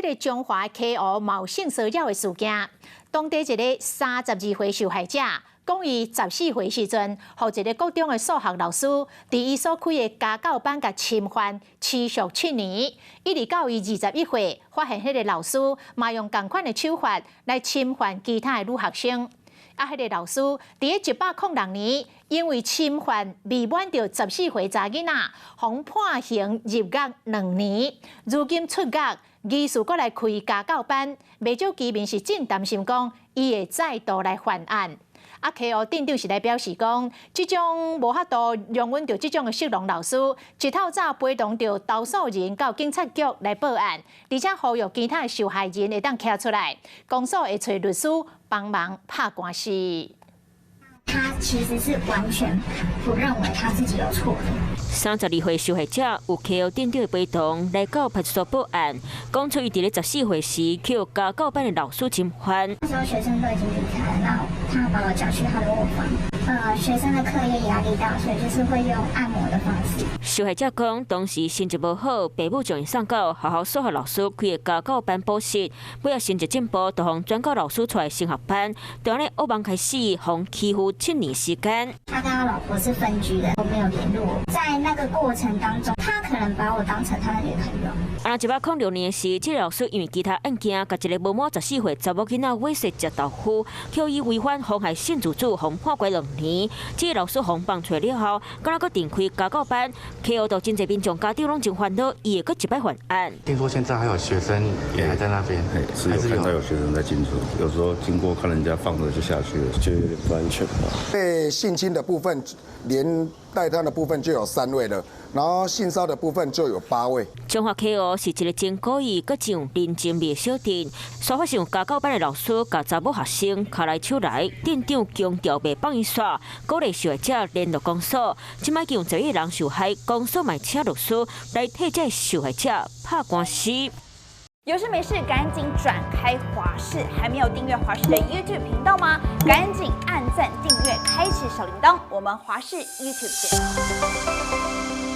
彼個彰化溪湖嘛有性騷擾的事件，當地一个32歲受害者講，伊14歲時陣，予一个國中的數學老師佇伊所開的家教班共侵犯，持續7年，一直到伊21歲，發現彼个老師嘛用仝款的手法來侵犯其他的女學生。啊，彼个老師佇咧106年，因為侵犯未滿著14歲查囡仔，予判刑入獄2年，如今出獄，疑似閣來開家教班，袂少居民是真擔心講，伊會再度來犯案。啊，溪湖鎮長是來表示講，這種無法度容忍著這種的色狼老師，一透早陪同著投訴人到警察局來報案，而且呼籲其他的受害人會當徛出來，公所會揣律師幫忙拍官司。他其實是完全不認為他自己有錯的。32歲受害者有溪湖鎮長的陪同來到派出所報案，講出伊佇咧14歲時去予家教班的老師侵犯。那時候學生都已經離開了，那他把我叫去他的臥房。學生的課業壓力大，所以就是會用按摩的方式。受害者講，當時成績無好，爸母將伊送到學校數學老師開的家教班補習，尾仔成績進步，就予轉到老師帶的升學班，就按呢噩夢開始，予欺負7年時間。他跟他老婆是分居的，都沒有聯絡。在那個過程當中，他可能把我當成他的女朋友。啊，106年時，這个老師因為其他案件，共一个無滿14歲查某囡仔猥褻食豆腐，予以違反妨害性自主，予判監2年。這个老師予放出來了後，閣來閣重開家教班，溪湖就真濟民眾家長攏真煩惱，伊會閣一擺犯案。聽說現在還有學生也還在那邊，是有看到有學生在進出，有時候經過看人家放著就下去了，就有點不安全吧。被性侵的部分，連帶他的部分就有三位了，然後性騷的部分就有八位。彰化溪湖是一个真古意、閣真有人情味的小鎮，煞發生有家教班的老師共查某學生跤來手來，鎮長強調袂放伊煞，鼓勵受害者聯絡公所。這擺有11個人受害，公所嘛請律師來替這受害者拍官司。有事沒事，趕緊轉開華視，還沒有訂閱華視的 YouTube 頻道嗎？趕緊按讚、訂閱、開啟小鈴鐺，我們華視 YouTube 見。